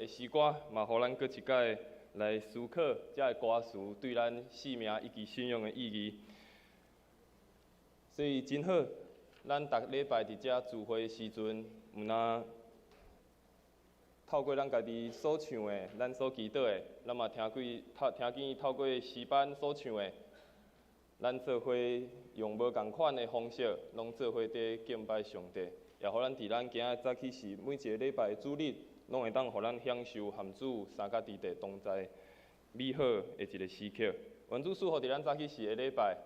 的詩歌，嘛予咱閣一擺來思考這个歌詞對咱生命以及信仰的意義。所以真好，咱逐禮拜佇遮聚會的時陣，毋但透過咱家己所唱的，咱所祈禱的，咱嘛聽過透聽見透過詩班所唱的，咱做伙用無仝款的方式，攏做伙佇敬拜上帝，也予咱佇咱今仔早起時每一个禮拜的主日，攏會當予咱享受和主三甲佇地同在美好的一个時刻。願主賜福佇咱早起時的禮拜，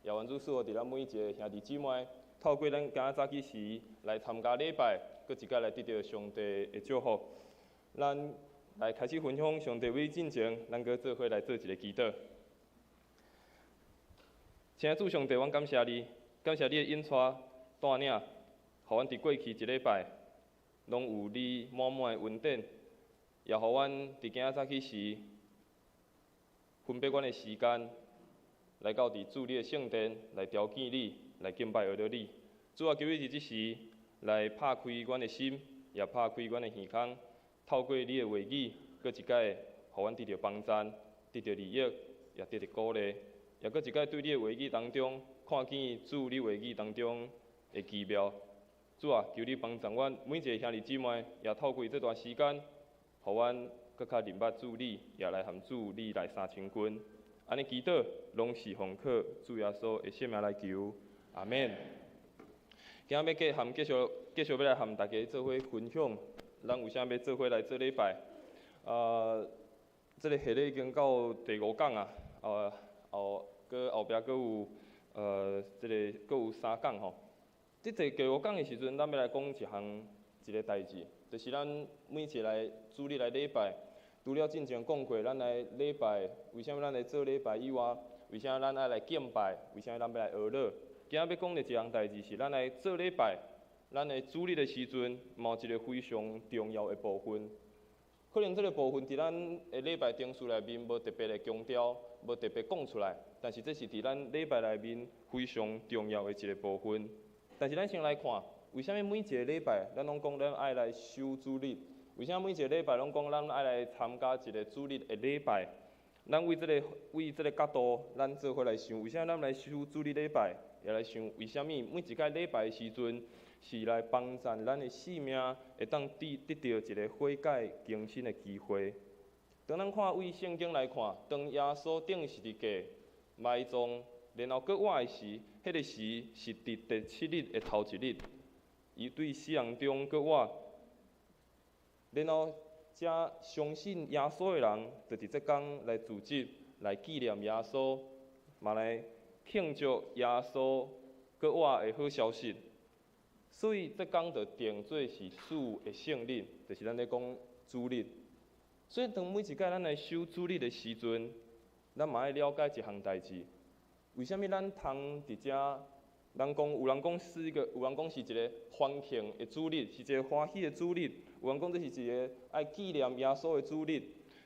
也願主賜福佇咱每一个兄弟姊妹，透過咱今仔早起時來參加禮拜，閣一擺來得著上帝的祝福。咱來開始分享上帝話進前，咱閣做伙來做一个祈禱。親愛主上帝，阮感謝你，感謝你的引帶帶領，予阮佇過去一禮拜，攏有你滿滿的恩典，也予阮佇今仔早起時，分別阮的時間，來到佇主你的聖殿來朝見你，來敬拜阿著你。主啊，求你佇這時來拍開阮的心，也拍開阮的耳孔，透過你的話語，閣一擺予阮得著幫贊，得著利益，也得著鼓勵，也閣一擺對你的話語當中，看見主你話語當中的奇妙。主啊，求你幫助阮每一个兄弟姊妹，也透過這段時間，予阮閣較認捌主你，也來和主你來相親近。按呢祈禱，攏是奉靠主耶穌的聖名來求，阿們。今仔欲繼含繼續繼續欲來和大家做伙分享，咱為啥欲做伙來做禮拜？啊，這个系列已經到第五講啊，後閣後壁閣有這个閣有三講吼。這第五講的時陣，咱欲來講一項一个代誌，就是咱每一个來主日來禮拜，除了進前講過，咱來禮拜，為啥物咱來做禮拜以外，為啥咱愛來敬拜？為啥咱欲來哀禱？今仔欲講的一項代誌是，咱來做禮拜，咱的主日的時陣，嘛有一个非常重要的部分。可能這个部分佇咱的禮拜程序內面無特別的強調，無特別講出來，但是這是佇咱禮拜內面非常重要的一个部分。但是咱先來看，為啥物每一个禮拜咱攏講咱愛來守主日？為啥每一个禮拜攏講咱愛來參加一个主日的禮拜？咱為這个角度，咱做伙來想，為啥咱來守主日禮拜？也來想為啥物每一擺禮拜的時陣，是來幫助咱的生命會當得著一个悔改更新的機會。當咱看對聖經來看，當耶穌釘十字架埋葬，然後閣活的時，彼个時是佇第七日的頭一日，伊對死人中閣活，然後遮相信耶穌的人，就佇這工來組織來紀念耶穌，嘛來慶祝耶穌閣活的好消息。所以這工就定做是主的聖日，就是咱咧講主日。所以當每一擺咱來守主日的時陣，咱嘛愛了解一項代誌。為啥物咱通佇遮？人講有人講是一個，有人講是一个歡慶的主日，是一个歡喜的主日。有人講這是一个愛紀念耶穌的主日。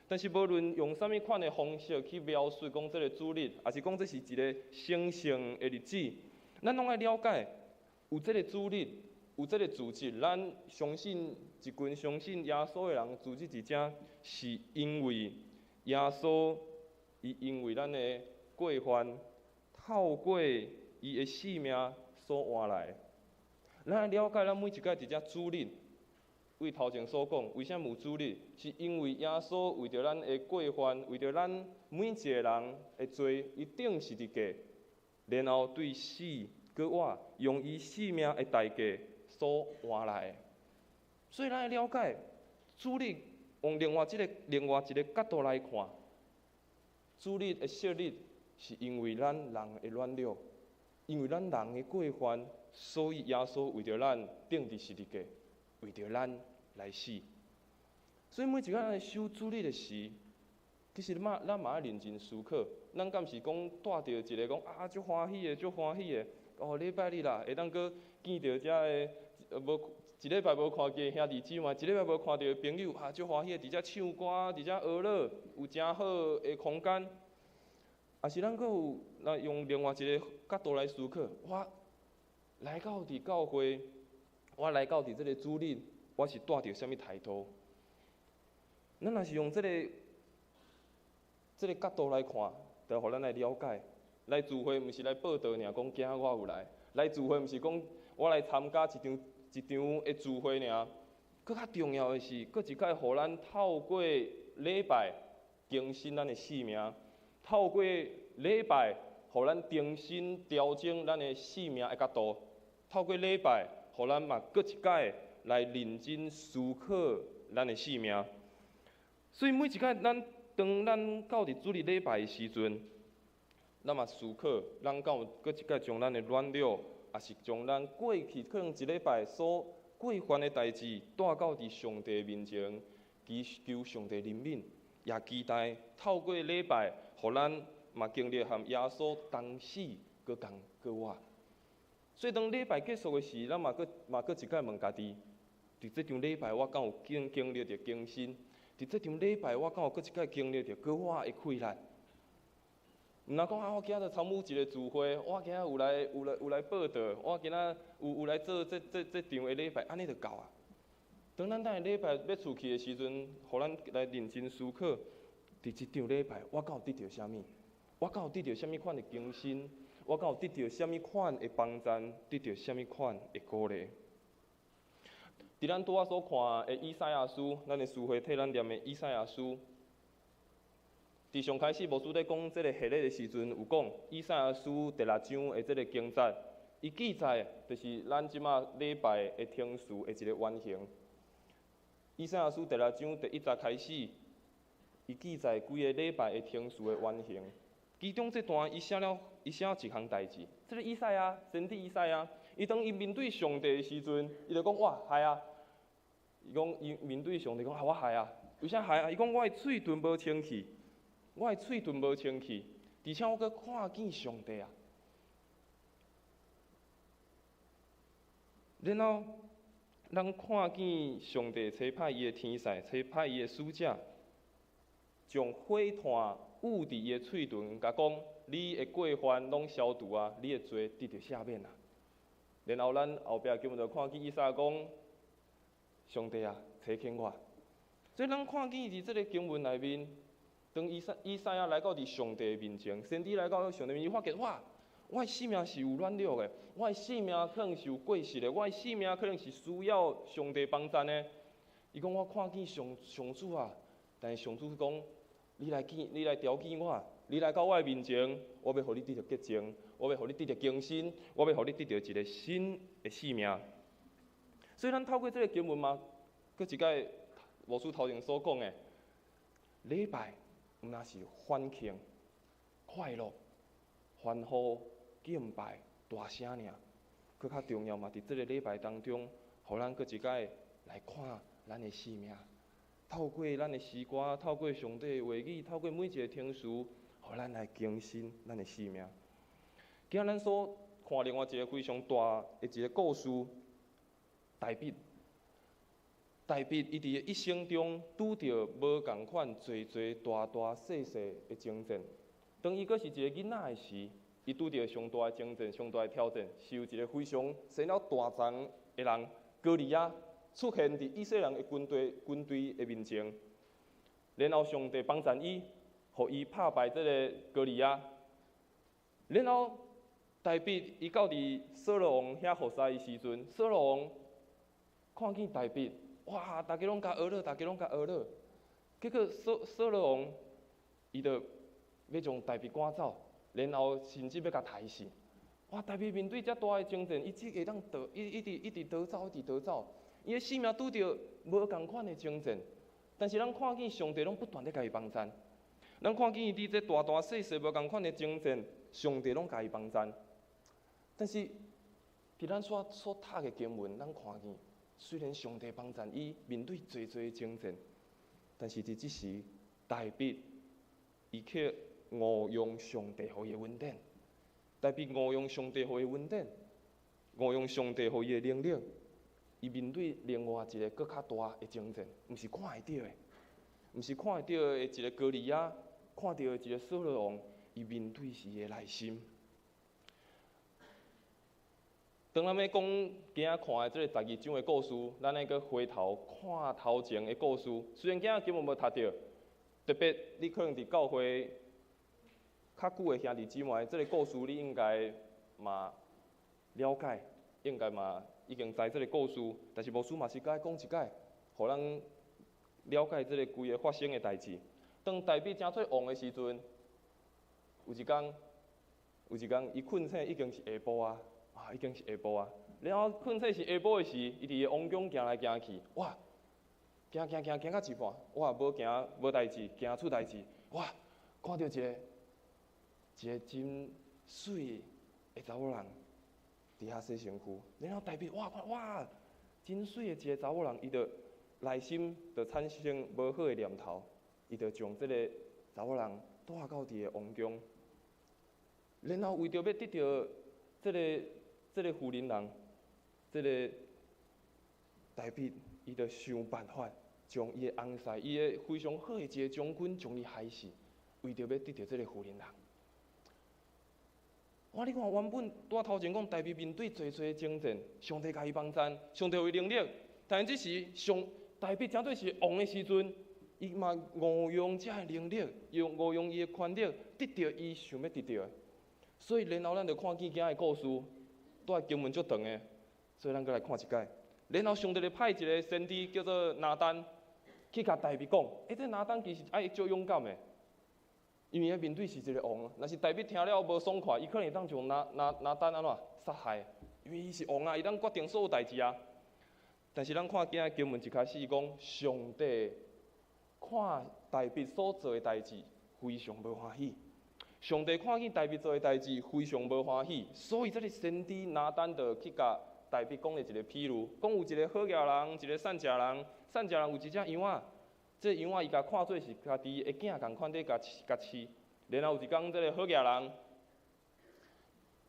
但是無論用啥物款的方式去描述講這个主日，抑是講這是一个神聖的日子，咱攏愛了解，有這个主日，有這个組織，咱相信一群相信耶穌的人組織佇遮，是因為耶穌伊因為咱的過犯，透過伊的性命所換來。咱愛了解，咱每一擺佇遮主日，對頭前所講，為啥物有主日？是因為耶穌為著咱的過犯，為著咱每一个人的罪，伊釘十字架，然後對死閣活，用伊性命的代價所換來的。所以咱愛了解主日，用另外一个角度來看，主日的設立是因為咱人的軟弱，因為咱人的過犯，所以耶穌為著咱釘佇十字架，為著咱來死。所以每一擺咱來守主日的時，其實嘛，咱嘛愛認真思考，咱敢是講帶著一个講啊，足歡喜的，足歡喜的，哦，禮拜日啦，會當閣見著遮个無一禮拜無看見兄弟姊妹，一禮拜無看著朋友，啊，足歡喜的，佇遮唱歌，佇遮呵樂，有誠好的空間。抑是咱閣有來用另外一个角度來思考，我來到佇教會，我來到佇這个主日，我是帶著啥物態度？咱若是用這個角度來看，就予咱來了解，來聚會毋是來報道爾，講今仔我有來；來聚會毋是講我來參加一場一場的聚會爾。閣較重要的是，閣一擺予咱透過禮拜更新咱的生命，透過禮拜予咱重新調整咱的生命的角度，透過禮拜予咱嘛閣一擺來認真思考咱的生命。所以每一擺咱當咱到佇主日禮拜的時陣，咱嘛思考，咱敢有閣一擺將咱的軟弱，抑是將咱過去可能一禮拜所過犯的代誌，帶到佇上帝面前，祈求上帝憐憫，也期待透過禮拜，予咱嘛經歷和耶穌同死，閣共閣活。所以當禮拜結束的時，咱嘛閣嘛閣一擺問家己：佇這場禮拜，我敢有經歷著更新？佇這場禮拜，我敢有閣一擺經歷著閣活的氣力？毋若講啊，我今仔參與一個聚會，我今仔有來報道，我今仔有來做這場的禮拜，按呢就夠啊。當咱等下禮拜欲出去的時陣，予咱來認真思考，佇這場禮拜，我敢有得著啥物？我敢有得著啥物款的更新？我敢有得著啥物款的幫贊？得著啥物款的鼓勵？佇咱拄仔所看的以賽亞書，咱的書會替咱念的以賽亞書，佇上開始牧師咧講這個系列的時陣，有講以賽亞書第六章的這個經節，伊記載就是咱這馬禮拜的程序的一個原型。以賽亞書第六章第一節開始，伊記載規个禮拜的程序的原型。其中這段伊寫了，伊寫了一項代誌。這個以賽亞，先知以賽亞，伊當伊面對上帝的時陣，伊就講哇，害啊！伊講伊面對上帝講啊，我害啊！為啥害啊？伊講我的喙唇無清氣，我的喙唇無清氣，而且我閣看見上帝啊！然後，咱看見上帝差派伊的天使，差派伊的使者，將火炭捂佇伊的喙唇，共講：你的過犯攏消除啊，你的罪得著赦免啊。然後咱後壁經文就看見以賽亞講：上帝啊，差遣我。所以咱看見佇這个經文內面，當以賽亞來到佇上帝面前，先知來到上帝面前，伊發現哇，我的生命是有軟弱的，我的生命可能是有過失的，我的生命可能是需要上帝幫贊的。伊講我看見上主啊，但是上主講，你來見，你來調見我，你來到我的面前，我欲予你得著潔淨，我欲予你得著更新，我欲予你得著一个新的生命。所以咱透過這个經文嘛，閣一擺牧師頭前所講的，禮拜毋若是歡慶、快樂、歡呼、敬拜、大聲爾，閣較重要嘛，佇這个禮拜當中，予咱閣一擺來看咱的生命，透過咱的詩歌，透過上帝的話語，透過每一个程序，予咱來更新咱的生命。今仔咱所看另外一个非常大的一个故事，大衛。大衛伊佇一生中拄著無仝款濟濟大大細細的爭戰。當伊閣是一个囡仔的時，伊拄著上大的爭戰、上大的挑戰，是有一个非常生了大欉的人歌利亞出現佇以色列人的軍隊的面前，然後上帝幫贊伊，予伊拍敗這个歌利亞。然後大衛伊到佇掃羅王遐服侍的時陣，掃羅王看見大衛，哇！大家攏共學樂，大家攏共學樂。結果掃羅王伊就欲將大衛趕走，然後甚至欲共刣死。哇！大衛面對遮大的爭戰，伊只會當逃，伊一直一直逃走，一直逃走。伊的生命拄著無仝款的爭戰，但是咱看見上帝攏不斷咧共伊幫贊。咱看見伊佇這大大細細無仝款的爭戰，上帝攏共伊幫贊。但是，佇咱所讀的經文，咱看見雖然上帝幫贊伊面對濟濟的爭戰，但是佇這時，大衛伊卻誤用上帝予伊的恩典。大衛誤用上帝予伊的恩典，誤用上帝予伊的能力，伊面對另外一个閣較大的爭戰，毋是看會著的，毋是看會著的一个歌利亞，看著的一个掃羅王，伊面對是伊的內心。當咱欲講今仔看的這个十二章的故事，咱愛閣回頭看頭前的故事。雖然今仔根本無讀著，特別你可能佇教會較久的兄弟姊妹，這个故事你應該嘛了解，應該嘛已經知這个故事。但是牧師嘛是閣愛講一擺，予咱了解這个規个發生的代誌。當大衛成做王的時陣，有一工，有一工，伊睏醒已經是下晡啊，啊，已經是下晡啊。然後睏醒是下晡的時，伊佇伊王宮行來行去，哇，行行行行到一半，哇，無行無代誌，行出代誌，哇，看著一个一个真媠的查某人佇遐洗身軀，然後大衛哇看哇，真媠的一个查某人，伊就內心就產生無好的念頭，伊就將這个查某人帶到佇个王宮，然後為著欲得著這个這个婦人人，這个大衛伊就想辦法將伊的翁婿，伊的非常好的一个將軍將伊害死，為著欲得著這个婦人人。哇！你看原本拄仔頭前講，大衛面對濟濟征戰，上帝共伊幫贊，上帝予伊能力，但是這時上大衛成做是王的時陣，伊嘛誤用這个能力，用誤用伊的權力，得著伊想欲得著的。所以然後咱就看見今仔的故事，拄仔經文足長的，所以咱閣來看一擺。然後上帝就派一个先知叫做拿單去共大衛講，欸，這拿單其實愛足勇敢的，因為伊面對是一个王，若是大衛聽了無爽快，伊可能會當將拿單按怎殺害，因為伊是王啊，伊當決定所有代誌啊。但是咱看今仔經文一開始講，上帝看大衛所做的代誌非常無歡喜。上帝看見大衛做的代誌非常無歡喜，所以這个先知拿單就去共大衛講了一个譬喻，講有一个好額人，一个散食人，散食人有一隻羊仔，這个羊仔伊共看做是家己的囝仝款咧共共飼。然後有一工，這个好額人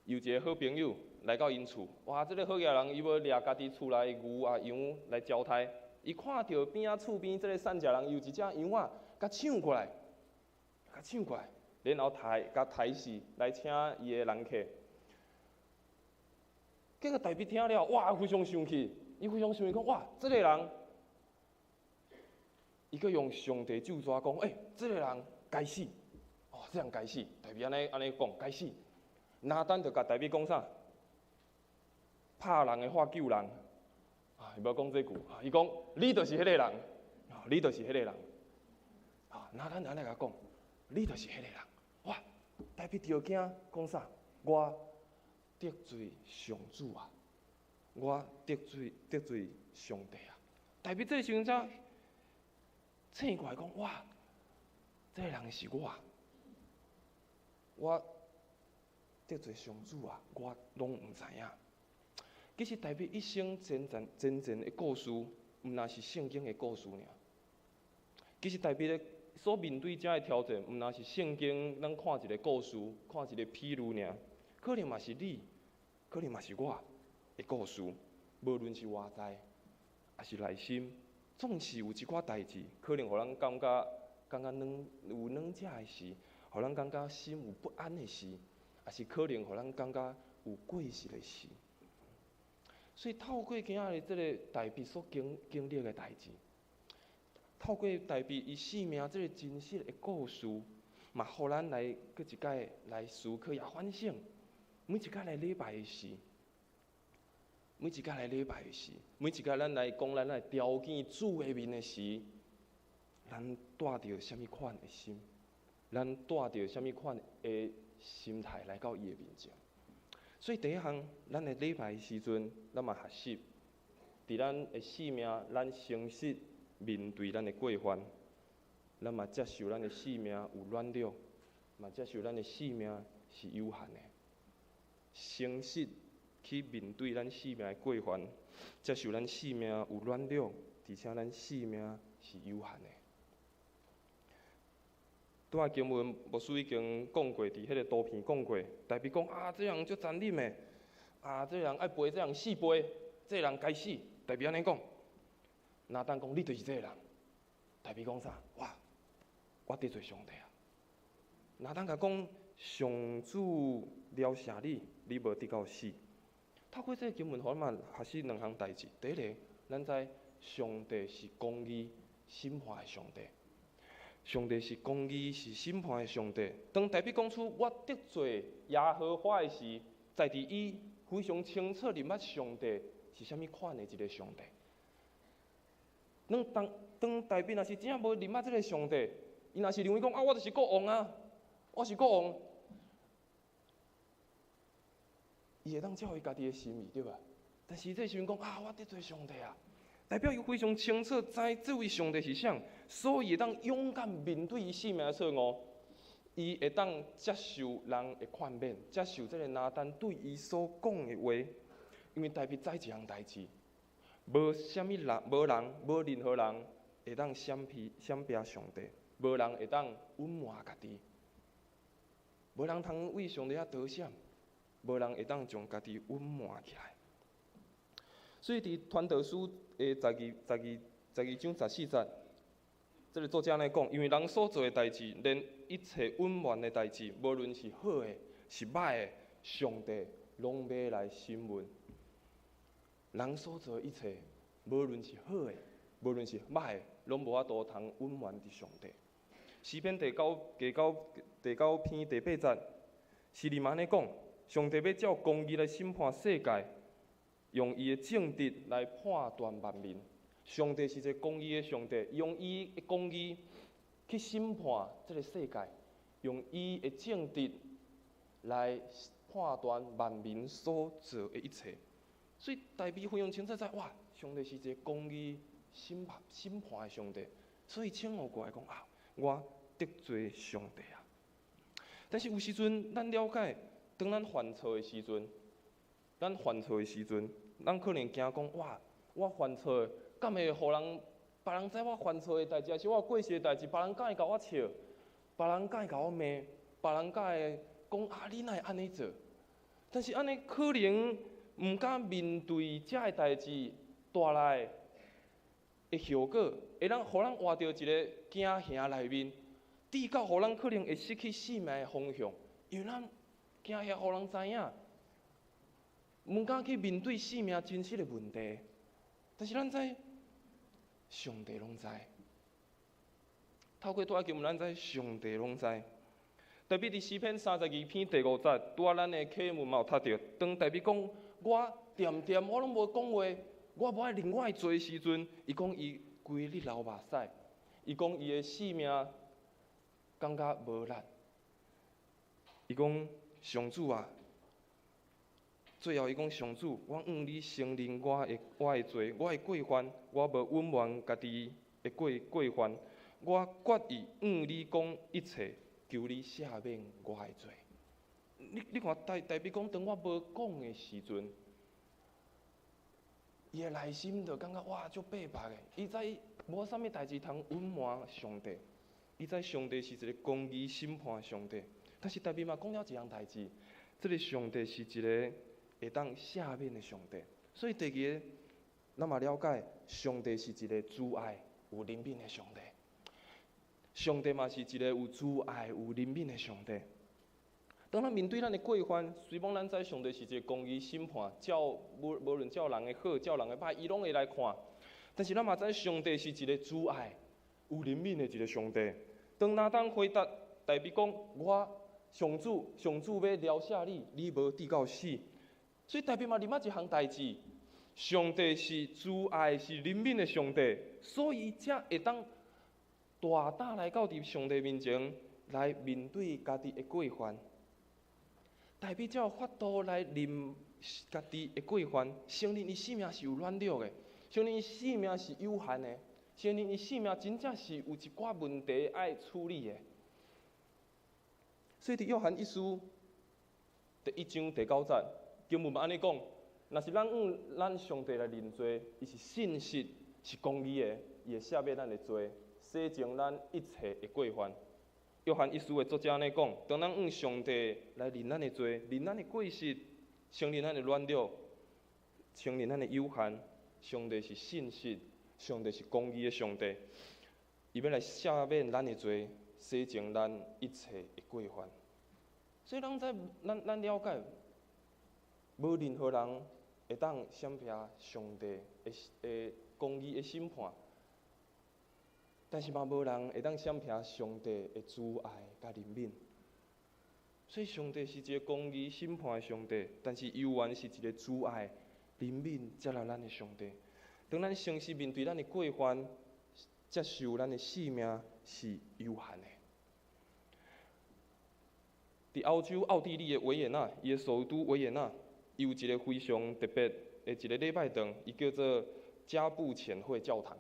有一个好朋友來到𪜶厝，哇！這个好額人伊欲掠家己厝內牛啊羊來招待，伊看著邊仔厝邊這个散食人有一隻羊仔，共搶過來，共搶過來，然後刣共刣死來請伊的人客。結果大衛聽了，哇！非常生氣，伊非常生氣講，哇！這个人，伊閣用上帝咒詛講，欸，這个人該死，哦，這人該死，大衛按呢按呢講，該死。拿單就共大衛講啥？拍人的話救人，啊，伊無講這句，伊講你就是彼個人，你就是彼個人。啊，拿單就按呢共講，你就是彼個人。哇！大衛著驚講啥？我得罪上主啊！我得罪得罪上帝啊！大衛這個時陣才醒過來講：哇！這個人是我，我得罪上主啊！我攏毋知影。其實大衛一生征戰征戰的故事，毋但是聖經的故事爾。其實大衛的所面對這个挑戰，毋但是聖經咱看一个故事，看一个譬喻爾，可能嘛是你，可能嘛是我的故事。無論是外在，抑是內心，總是有一寡代誌，可能予咱感覺感覺軟有軟食的時，予咱感覺心有不安的時，抑是可能予咱感覺有過失的時。所以透過今仔日這个大衛所經經歷的代誌，透過大衛伊生命這个真實的故事，嘛予咱來閣一擺來思考也反省。每一擺來禮拜的時，每一擺來禮拜的時，每一擺咱來講咱來朝見主的面的時，咱帶著啥物款的心？咱帶著啥物款的心態來到伊的面前？所以第一項，咱來禮拜的時陣，咱嘛學習，佇咱的生命，咱誠實面對咱的過犯，咱嘛接受咱的生命有軟弱，嘛接受咱的生命是有限的。誠實去面對咱生命的過犯，接受咱生命有軟弱，而且咱生命是有限的。拄仔經文牧師已經講過，佇彼个圖片講過，大衛講啊，這人足殘忍的，啊，這人愛賠這人四倍，這人該死。大衛按呢講，拿單講你就是這个人。大衛講啥？哇，我得罪上帝啊！拿單共講，上主饒赦你，你無得到死。透過這個經文，予咱嘛學習兩項代誌。第一个，咱知上帝是公義審判的上帝。上帝是公義是審判的上帝。當大衛講出我得罪耶和華的時，在佇伊非常清楚認捌上帝是啥物款的一个上帝。當大衛若是真正無認捌這个上帝，伊若是認為講啊，我就是國王啊，我是國王，伊會當照伊家己的心意，對吧？但是這時陣講啊，我得罪上帝啊，代表伊非常清楚知這位上帝是啥，所以會當勇敢面對伊性命的錯誤，伊會當接受人的勸勉，接受這个拿單對伊所講的話，因為大衛知一項代誌。無啥物人，無人，無任何人會當閃避閃避上帝，無人會當隱瞞家己，無人通為上帝遐躲閃，無人會當將家己隱瞞起來。所以佇傳道書的12章14節，這个作者按呢講，因為人所做的代誌，連一切隱瞞的代誌，無論是好的，是歹的，上帝攏欲來審問。人所做的一切，無論是好的，無論是歹的，攏無法度通隱瞞佇上帝。詩篇第九篇第八節，詩人嘛按呢講，上帝欲照公義來審判世界，用伊的正直來判斷萬民。上帝是一个公義的上帝，用伊的公義去審判這个世界，用伊的正直來判斷萬民所做的一切。所以大衛非常清楚知，哇！上帝是一个公義審判的上帝，所以醒悟過來講啊，我得罪上帝啊。但是有時陣咱了解，當咱犯錯的時陣，咱犯錯的時陣，咱可能驚講，哇！我犯錯，敢會予人別人知我犯錯的代誌，抑是我過失的代誌，別人敢會共我笑，別人敢會共我罵，別人敢會講啊，你哪會按呢做？但是按呢可能毋敢面對這个代誌帶來的後果，會當予咱活佇一个驚嚇內面，至到予咱可能會失去性命的方向，因為咱驚嚇予人知影，毋敢去面對性命真實的問題。但是咱知，上帝攏知。透過拄仔經文，咱知上帝攏知。特別佇詩篇32篇第5節，拄仔咱的課文嘛有讀著。當大衛講我恬恬我攏無講話，我無愛認我的罪時陣，伊講伊規日流目屎，伊講伊的性命感覺無力。伊講上主啊，最後伊講上主，我向你承認我的罪，我的過犯，我無隱瞞家己的過犯，我決意向你講一切，求你赦免我的罪。你看大衛講，當我無講的時陣，伊的內心就感覺哇，足白目的。伊知無啥物代誌通隱瞞上帝，伊知上帝是一个公義審判上帝。但是大衛嘛講了一項代誌，這个上帝是一个會當赦免的上帝。所以第二个，咱嘛了解，上帝是一个慈愛、有憐憫的上帝。上帝嘛是一个有慈愛、有憐憫的上帝。當咱面對咱的過犯，雖罔咱知上帝是一個公義審判，照無論照人的好，照人的歹，伊攏會來看。但是咱嘛知上帝是一个慈愛、有憐憫的一個上帝。當拿單回答大衛講：我上主，上主欲饒赦你，你無至到死。所以大衛嘛認捌一項代誌，上帝是慈愛、是憐憫的上帝，所以才會當大膽來到佇上帝面前來面對家己的過犯。大衛才有法度來認家己的過犯，承認伊性命是有軟弱的，承認伊性命是有限的，承認伊性命真正是有一寡問題愛處理的。所以佇約翰一書第1章第9節，經文嘛按呢講：若是咱向咱上帝來認罪，伊是信實，是公義的，伊會赦免咱的罪，洗淨咱一切的過犯。約翰一書的作者按呢講：當咱向上帝來認咱的罪、認咱的過失、承認咱的軟弱、承認咱的有限，上帝是信實，上帝是公義的上帝，伊欲來赦免咱的罪，洗淨咱一切的過犯。所以，咱知，咱了解，無任何人會當閃避上帝的公義的審判，但是嘛無人會當閃避上帝的慈愛佮憐憫。所以上帝是一個公義審判的上帝，但是猶原是一個慈愛、憐憫、接納咱的上帝。當咱誠實面對咱的過犯，接受咱的性命是有限的。佇歐洲奧地利的維也納，伊的首都維也納，伊有一個非常特別的一个禮拜堂，伊叫做加布遣會教堂。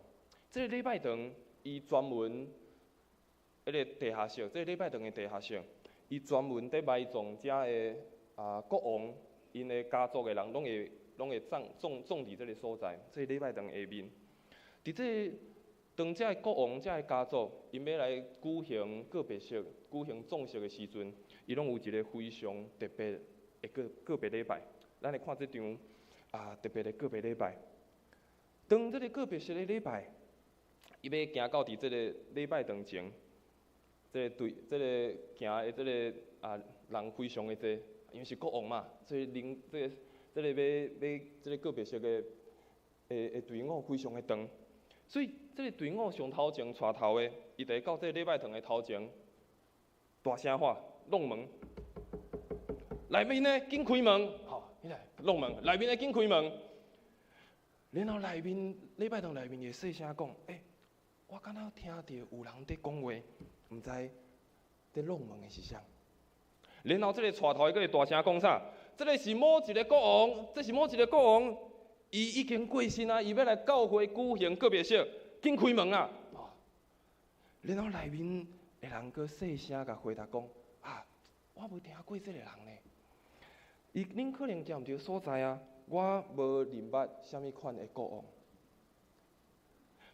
這個禮拜堂，伊專門彼个地下室，這個禮拜堂的地下室，伊專門佇埋葬遮的國王，𪜶的家族的人，攏會葬佇這个所在，這個禮拜堂下面。佇這個當這个國王、這个家族，𪜶欲來舉行告別式、舉行葬式的時陣，伊攏有一个非常特別的告別禮拜。咱來看這場特別的告別禮拜。當這个告別式的禮拜，伊欲行到佇這個禮拜堂前，這個隊、這个行的這个人非常的濟，因為是國王嘛，所以人這個欲這个告別式的隊伍非常的長，所以這个隊伍上頭前帶頭的，伊就會到這个禮拜堂的頭前，大聲喊，挵門，內面的緊開門，吼，起來，挵門，內面的緊開門。然後內面禮拜堂內面會細聲講，欸，我敢若聽著有人佇講話，毋知佇挵門的是啥。然後這个帶頭的閣會大聲講啥？這个是某一个國王，這是某一个國王，伊已經過身啊，伊欲來教會舉行告別式，緊開門啊！然後內面的人閣細聲共回答講：啊，我無聽過這个人呢。伊恁可能行毋著所在啊，我無認捌啥物款的國王。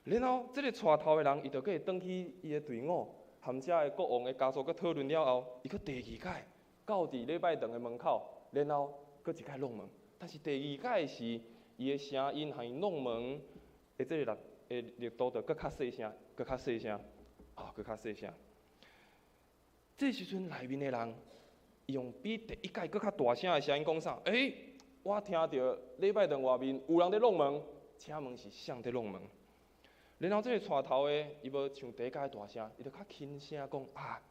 然後這个帶頭的人，伊就閣會轉去伊的隊伍，含遮个國王的家屬閣討論了後，伊閣第二擺到佇禮拜堂的門口，然後閣一擺挵門。但是第二擺時，伊的聲音和伊挵門的這个力度就閣較細聲，閣較細聲，閣較細聲。這時陣內面的人，伊用比第一擺閣較大聲的聲音講啥？欸，我聽著禮拜堂外面有人佇挵門，請問是誰佇挵門？然後這個帶頭的，伊無像第一擺大聲，伊就較輕聲講啊，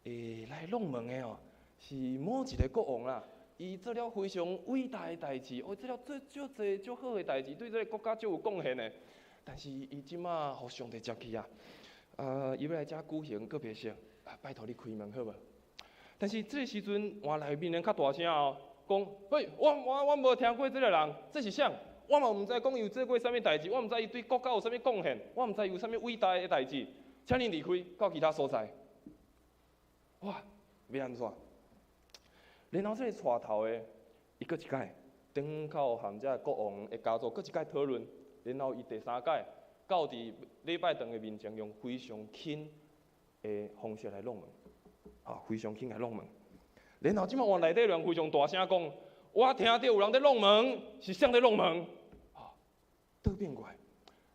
欸，來挵門的哦，是某一个國王啦，伊做了非常偉大的代誌，哦，做了足足濟足好的代誌，對這个國家足有貢獻的。但是伊這馬予上帝接去啊，伊欲來遮舉行告別式，啊，拜託你開門好無？但是這个時陣，換內面人較大聲哦，講，喂，我無聽過這个人，這是誰？我嘛毋知講伊有做過啥物代誌，我毋知伊對國家有啥物貢獻，我毋知伊有啥物偉大的代誌，請你離開，到其他所在。哇，欲按怎？然後這個帶頭的，伊閣一擺，轉到和這個國王的家族閣一擺討論，然後伊第三擺到佇禮拜堂的面前，用非常輕的方式來挵門，非常輕來挵門。然後這擺換內底人非常大聲講，我聽著有人佇挵門，是誰佇挵門？倒變過來，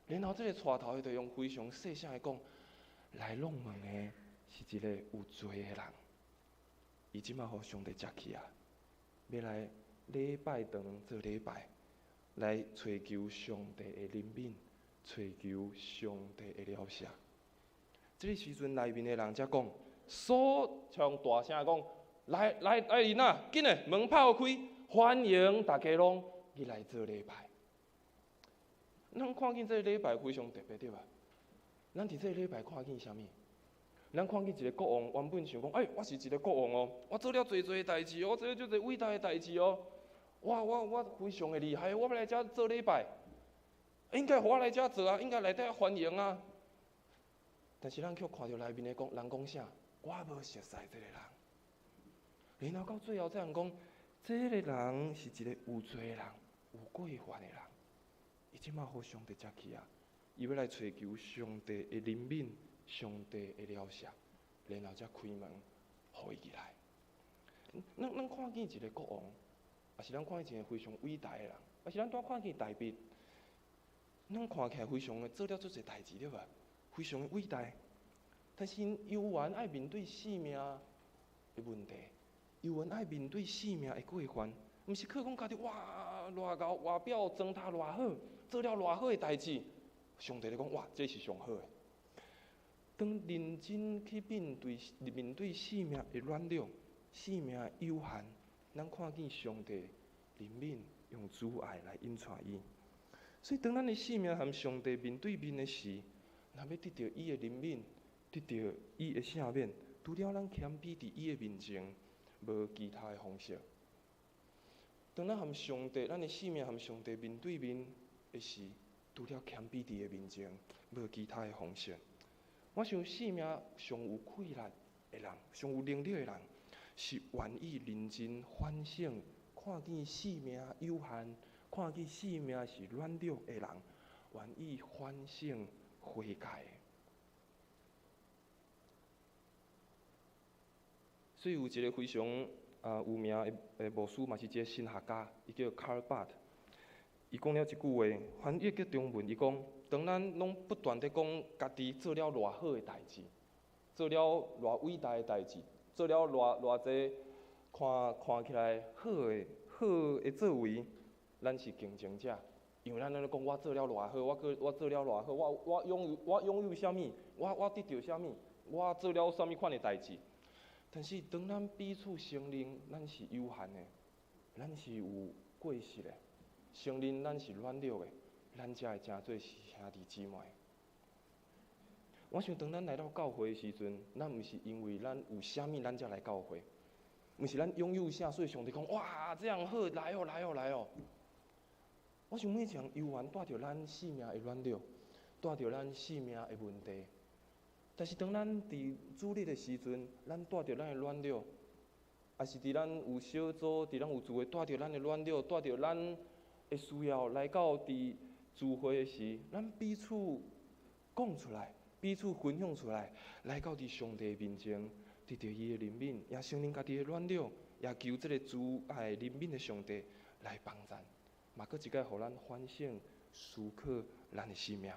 然後這个帶頭的就用非常細聲的講，來挵門的是一个有罪的人，伊這擺予上帝接去啊，欲來禮拜堂做禮拜，來揣求上帝的憐憫，揣求上帝的饒赦。這个時陣內面的人才講，所唱大聲講，來來來人啊，緊的門拍予開，歡迎大家攏入來做禮拜。咱看見這个禮拜非常特別，對吧？咱佇這个禮拜看見啥物？咱看見一个國王，原本想講，欸，我是一个國王哦，我做了濟濟代誌哦，我做了足濟偉大的代誌哦，我非常的厲害，我欲來遮做禮拜，應該予我來遮做啊，應該來遮歡迎啊。但是咱卻看著內面的講，人講啥？我無熟似這个人。然後到最後，這人講，這个人是一个有罪的人，有過犯的人。伊這馬予上帝接去啊！伊欲來揣求上帝的憐憫、上帝的饒赦，然後才開門予伊入來。咱看見一个國王，抑是咱看見一个非常偉大的人，抑是咱拄看見大衛，咱看起來非常的做了足濟代誌對吧？非常的偉大，但是猶原愛面對性命的問題，猶原愛面對性命的過犯，毋是靠講家己哇，偌𠢕外表裝甲偌好，做了偌好的代誌，上帝咧講，哇，這是上好的。當認真去面對生命的軟弱、生命的有限，咱看見上帝憐憫，用慈愛來引帶伊。所以，當咱的生命和上帝面對面的時，若欲得著伊的憐憫，得著伊的赦免，除了咱謙卑佇伊的面前，無其他的方式。當咱和上帝，咱的生命和上帝面對面的時，除了謙卑佇伊的面前，無其他的方式。我想生命上有氣力的人，上有能力的人，是願意認真反省，看見生命有限，看見生命是軟弱的人，願意反省悔改。所以有一個非常有名的牧師，嘛是一個神學家，伊叫 Karl Barth。伊講了一句話，翻譯做中文，伊講：當咱攏不斷佇講家己做了偌好的代誌，做了偌偉大的代誌，做了偌偌濟看看起來好的作為，咱是競爭者，因為咱攏咧講我做了偌好，我做了偌好，我擁有啥物，我得著啥物，我做了啥物款的代誌。但是當咱彼此承認咱是有限的，咱是有過失的，承認咱是軟弱的，咱才會成做是兄弟姊妹。我想當咱來到教會的時陣，咱毋是因為咱有啥物，咱才來教會，毋是咱擁有啥，所以上帝講哇，這樣好，來哦，來哦，來哦。我想每一人猶原帶著咱生命的軟弱，帶著咱生命的問題。但是當咱佇主日的時陣，咱帶著咱的軟弱，抑是佇咱有小組，佇咱有聚會，帶著咱的軟弱，帶著咱的需要來到佇聚會的時，咱彼此講出來，彼此分享出來，來到佇上帝面前，得著伊的憐憫，也承認家己的軟弱，也求這个慈愛憐憫的上帝來幫咱，嘛閣一擺予咱反省思考咱的生命。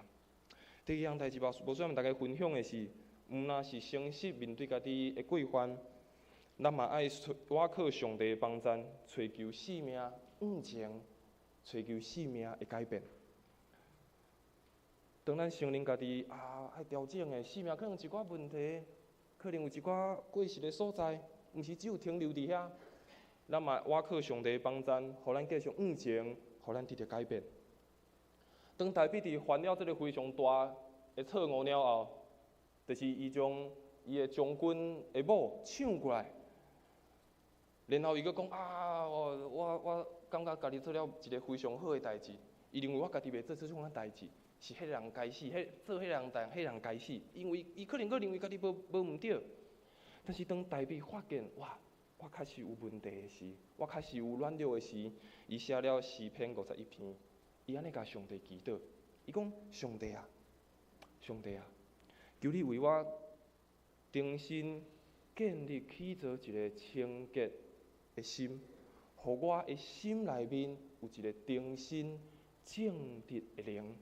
第二項代誌，無想共大家分享的是，毋但是誠實面對家己的過犯，咱嘛愛倚靠上帝的幫贊，尋求生命向前，尋求生命的改變。當咱承認家己啊，愛調整的生命可能有一寡問題，可能有一寡過失的所在，毋是只有停留佇遐。咱嘛倚靠上帝的幫贊，予咱繼續向前，予咱得著改變。當大衛佇犯了這个非常大的錯誤了後，就是伊將伊的將軍的某搶過來，然後伊閣講啊，我感覺家己做了一个非常好的代誌，伊認為我家己袂做這種代誌，是彼个人該死，彼做彼个人代，彼个人該死，因為伊可能閣認為家己無毋對。但是當大衛發現，哇，我確實有問題的時，我確實有軟弱的時，伊寫了詩篇51篇。伊按呢共上帝祈禱，伊講：上帝啊，上帝啊，求你為我重新建立起做一个清潔的心，予我的心內面有一个重新正直的靈。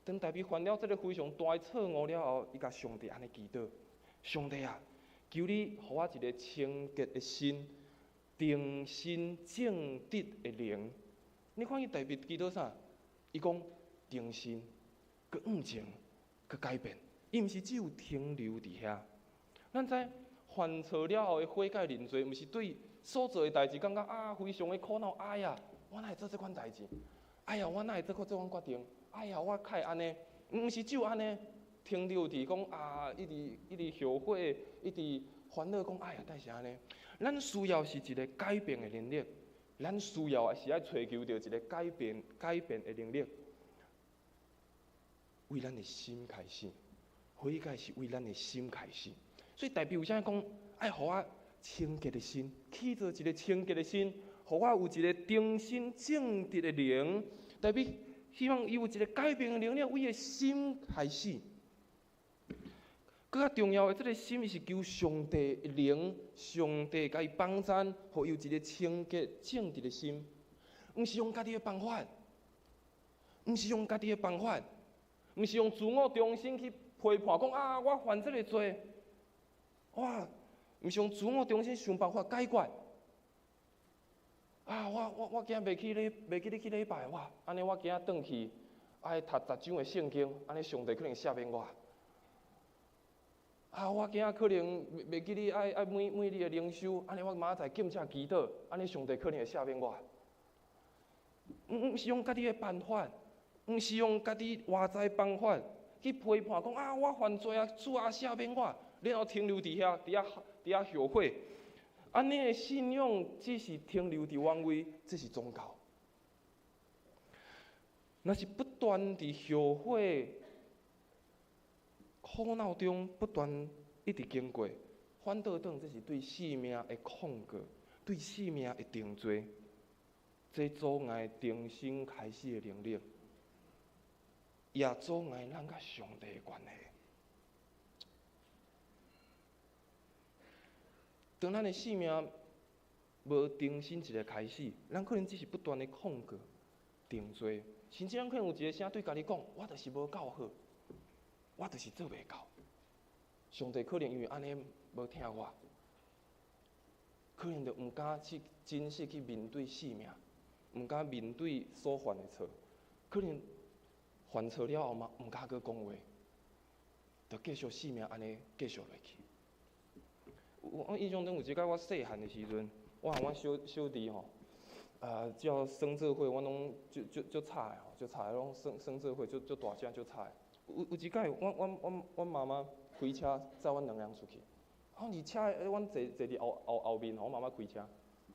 當大衛犯了這个非常大的錯誤了後，伊共上帝按呢祈禱：上帝啊，求你予我一个清潔的心，重新正直的靈。你看伊大衛祈禱啥？伊講重新，閣向前，閣改變。伊毋是只有停留佇遐。咱知犯錯了後的悔改認罪，毋是對所做的代誌感覺啊非常的苦惱。哎呀，我哪會做這款代誌？哎呀，我哪會做這款決定？哎呀，我較會按呢？毋是只有按呢，停留佇講啊，一直一直後悔，一直煩惱講哎呀，但是按呢？咱需要是一个改變的能力。咱需要的是愛揣求著一个改變的能力，為咱的心開始，悔改是為咱的心開始。所以大衛為啥講愛予我清潔的心，起做一个清潔的心，予我有一个重新正直的靈。大衛希望伊有一个改變的能力，為伊的心開始。閣較重要的，這个心是求上帝的靈，上帝共伊幫贊，予伊有一个清潔正直的心，毋是用家己的辦法，毋是用家己的辦法，毋是用自我中心去批判，講啊，我犯這个罪，哇，毋是用自我中心想辦法解決，啊，我今袂記得去禮拜，哇！按呢我今仔轉去愛讀十章的聖經，按呢上帝可能赦免我。啊，我今仔可能袂記得愛每日的靈修，按呢我明仔載禁食祈禱，按呢上帝可能會赦免我。毋是用家己的辦法，毋是用家己活在方法去批判講啊，我犯罪啊，主啊赦免我，然後停留佇遐，佇遐後悔。按呢的信仰只是停留佇原位，這是宗教。若是不斷佇後悔、苦惱中不斷一直經過，反倒轉，這是對生命的控告，對生命的定罪，這阻礙重新開始的能力，也阻礙咱佮上帝的關係。當咱的生命無重新一個開始，咱可能只是不斷的控告、定罪，甚至咱可能有一個聲對家己講：我就是無夠好，我就是做袂到。上帝可能因為按呢無聽我，可能就毋敢去真實去面對生命，毋敢面對所犯的錯，可能犯錯了後嘛，毋敢閣講話，就繼續生命按呢繼續落去。我印象中有一擺我細漢的時陣，我和阮小小弟吼，啊，只要耍做伙，阮攏足足足吵的吼，足吵的，攏耍耍做伙，足足大聲，足吵的。有一擺，阮媽媽開車載阮兩个人出去，啊，佇車，阮坐坐佇後面吼，阮媽媽開車，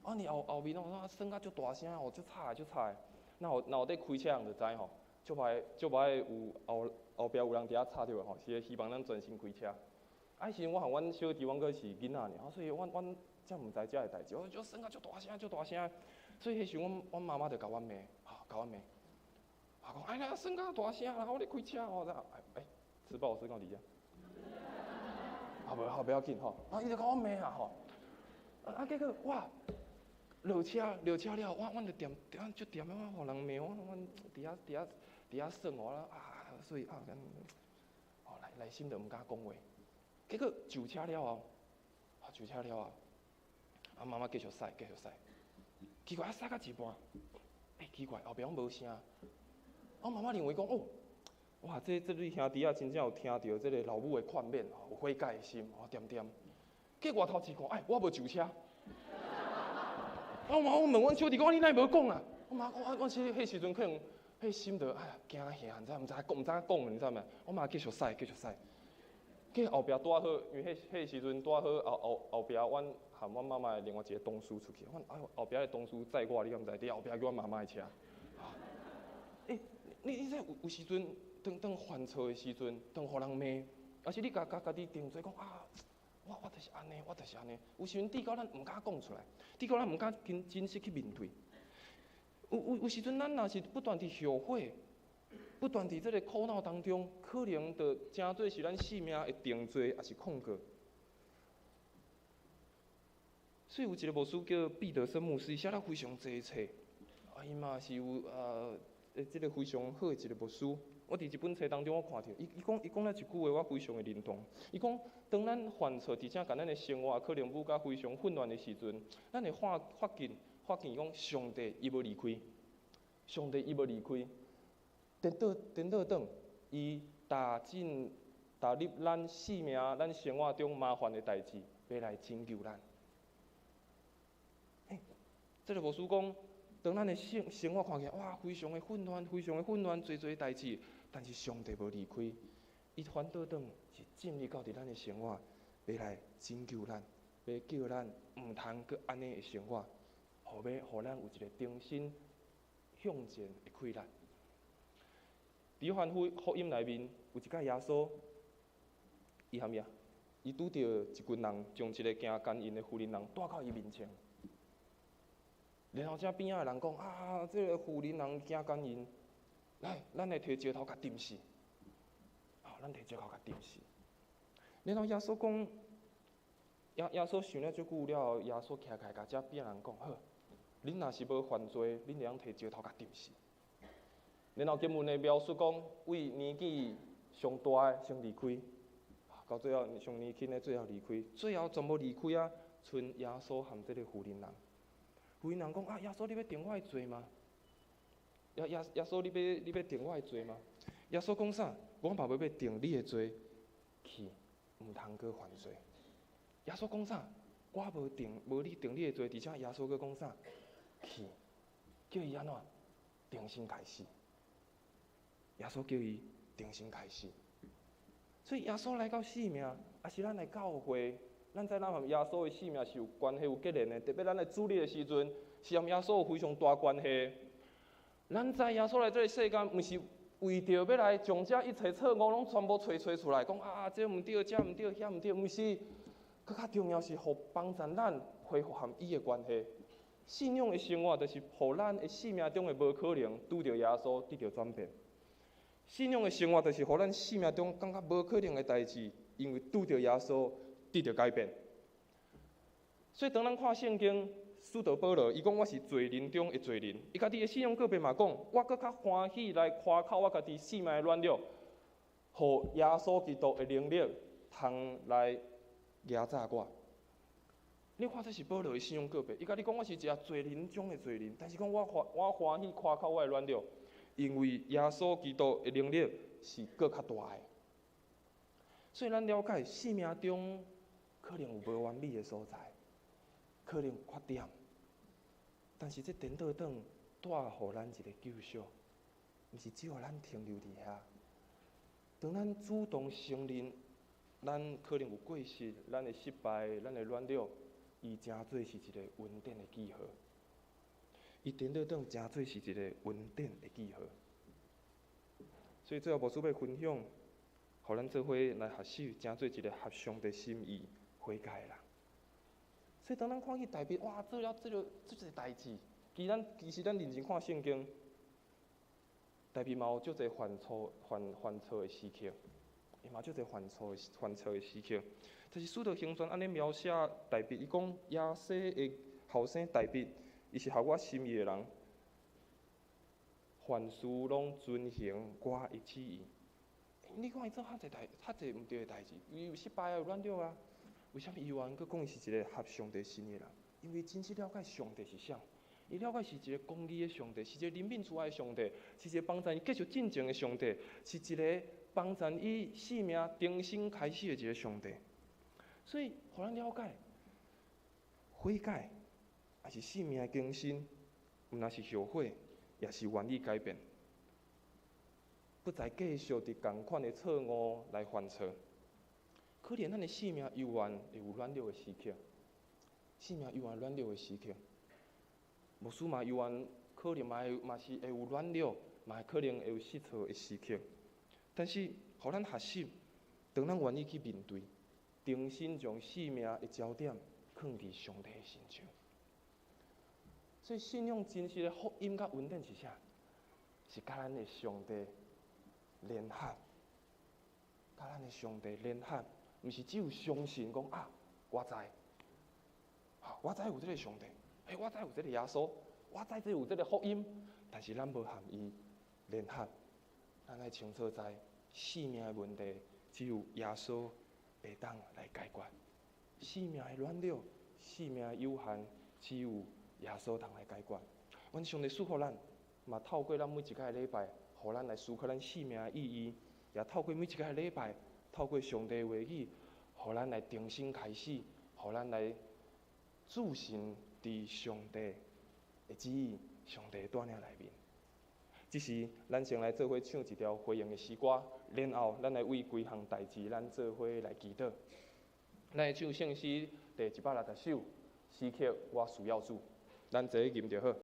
啊，佇後面吼，啊，耍甲足大聲吼，足吵的，足吵的。若有佇開車人就知吼，足歹足歹有後壁有人佇遐吵著吼，是希望咱專心開車。啊，彼時陣我和阮小弟，阮閣是囡仔爾，所以阮才毋知遮个代誌，我就耍甲足大聲，足大聲。所以彼時阮媽媽就共阮罵，吼，共阮罵，啊講，哎呀，耍甲大聲啦，我咧開車吼，欸，吃飽是講佇遮。啊無好，不要緊吼，啊伊就共阮罵啊吼，啊結果哇，落車了，阮就踮踮足踮，我予人罵，阮佇遐耍吼，啊，所以啊，吼內心就毋敢講話。結果上車了後，啊上車了後，啊媽媽繼續駛，繼續駛。奇怪啊，駛到一半，欸，奇怪，後壁攏無聲。我媽媽認為講，哦，哇，這對兄弟仔真正有聽著這个老母的勸勉，有悔改的心，哦，恬恬。結果回頭一看，哎，我無上車。我媽我問阮小弟講，你哪會無講啊？我媽講，我是彼時陣可能，彼心就哎呀驚嚇，毋知毋知講毋知影講，你知無？我媽繼續駛，繼續駛。結果後壁拄仔好，因為彼時陣拄仔好後壁，阮和阮媽媽的另外一個同事出去，阮後壁的同事載我，你敢知？佇後壁叫阮媽媽的車。欸，你知有時陣，當犯錯的時陣，當予人罵，抑是你共家己定罪講啊，我就是按呢，我就是按呢。有時陣至到咱毋敢講出來，至到咱毋敢真實去面對。有時陣，咱若是不斷佇後悔，不斷佇這个苦惱當中，可能就成做是咱生命的定罪，抑是控告。所以有一个牧師叫彼得森牧師，寫了非常濟冊，啊，伊嘛是有啊，這个非常好的一个牧師。我佇這本冊當中，我看著伊講了一句話，我非常的認同。伊講，當咱犯錯，而且共咱的生活可能舞甲非常混亂的時陣，咱會發現講，上帝伊無離開，上帝伊無離開。顛倒轉，伊踏入咱生命、咱生活中麻煩的代誌，欲來拯救咱。欸，這個牧師講，當咱的生活看起來，哇，非常的混亂，非常的混亂，濟濟代誌，但是上帝無離開，伊反倒轉是進入到佇咱的生活，欲來拯救咱，欲叫咱毋通閣按呢的生活，予咱有一個重新向前的氣力。佇約翰福音內面有一擺耶穌，伊蝦米啊？伊拄著一群人，將一个行姦淫的婦人人帶到伊面前，然後這邊仔的人講：啊，這个婦人人行姦淫，來，咱來提石頭共擲死。好，咱提石頭共擲死。然後耶穌講，耶穌想了足久了後，耶穌徛起來，共這邊仔人講：好，恁若是無犯罪，恁會當提石頭共擲死。然後經文的描述講，為年紀上大的先離開，到最後上年輕的最後離開，最後全部離開啊，賰耶穌和這个婦人人。婦人講啊，耶穌你欲定我的罪嗎？耶穌你欲定我的罪嗎？耶穌講啥？我嘛無欲定你的罪，去，毋通閣犯罪。耶穌講啥？我無定，無你定你的罪，而且耶穌閣講啥？去，叫伊按怎？重新開始。耶穌叫伊重新開始。所以耶穌來到生命，抑是咱來教會，咱知咱和耶穌的生命是有關係、有結連的。特別咱來主日的時陣，是和耶穌有非常大關係。咱知耶穌來這个世間，毋是為著欲來將這一切錯誤攏全部揣揣出來，講啊，這毋對，這毋對，遐毋對，毋是。閣較重要是，予幫助咱恢復和伊的關係。信仰的生活，就是予咱的生命中的無可能，拄著耶穌得著轉變。信仰的生活，就是予咱生命中感覺無可能的代誌，因為拄著耶穌得著改變。所以當咱看聖經，使徒保羅伊講我是罪人中的罪人，伊家己的信仰告白嘛講，我閣較歡喜來誇口我家己生命的軟弱，予耶穌基督的能力通來壓榨我。你看這是保羅的信仰告白，伊家己講我是一个罪人中的罪人，但是講我歡喜誇口我的軟弱，因為耶穌基督的能力是閣較大的。所以咱了解生命中可能有無完美的所在，可能有缺點，但是這顛倒轉帶予咱一个救贖，毋是只予咱停留佇遐。當咱主動承認，咱可能有過失，咱的失敗，咱的軟弱，伊成做是一个恩典的記號。伊顛倒轉成做是一个恩典的記號。所以最後牧師欲分享，予咱做伙來學習，成做一个合上帝心意悔改的人。所以當咱看見大衛，哇，做了這个這濟代誌，其實咱認真看聖經，大衛嘛有足濟犯錯的時刻，伊嘛足濟犯錯的時刻。但是使徒行傳按呢描寫大衛，伊講耶西的後生大衛，伊是合我心意的人，凡事攏遵行我的旨意。你看伊做較濟毋對的代誌，伊有失敗啊，有軟弱啊。為啥物伊猶閣講伊是一个合上帝心意的人？因為真實了解上帝是啥，伊了解是一个公義的上帝，是一個憐憫慈愛的上帝，是一個幫助伊繼續進前的上帝，是一個幫助伊生命重新開始的一个上帝。所以，予咱了解悔改，抑是生命的更新，毋但是後悔，也是願意改變，不再繼續佇仝款的錯誤來犯錯。可能咱的生命猶原會有軟弱的時刻，生命猶原軟弱的時刻，牧師嘛猶原可能嘛會嘛是會有軟弱，嘛可能會有失錯的時刻。但是，予咱學習，當咱願意去面對，重新將生命的焦點放佇上帝的身上。所以，信仰真實的福音佮恩典是啥？是佮咱的上帝聯合，佮咱的上帝聯合，毋是只有相信講啊，我知，啊，我知有這个上帝，嘿，我知有這个耶穌，我知這有這个福音，但是咱無和伊聯合，咱愛清楚知，生命的問題只有耶穌會當來解決。生命的軟弱，生命的有限，只有耶穌通來解決。願上帝賜福咱，嘛透過咱每一個禮拜，予咱來思考咱生命的意義，也透過每一個禮拜，透過上帝的話語，予咱來重新開始，予咱來置身佇上帝的旨意、上帝的帶領內面。這時，咱先來做伙唱一條回應的詩歌，然後咱來為規項代誌，咱做伙來祈禱。咱來唱聖詩第160首，詩曲我需要主，咱齊吟就好。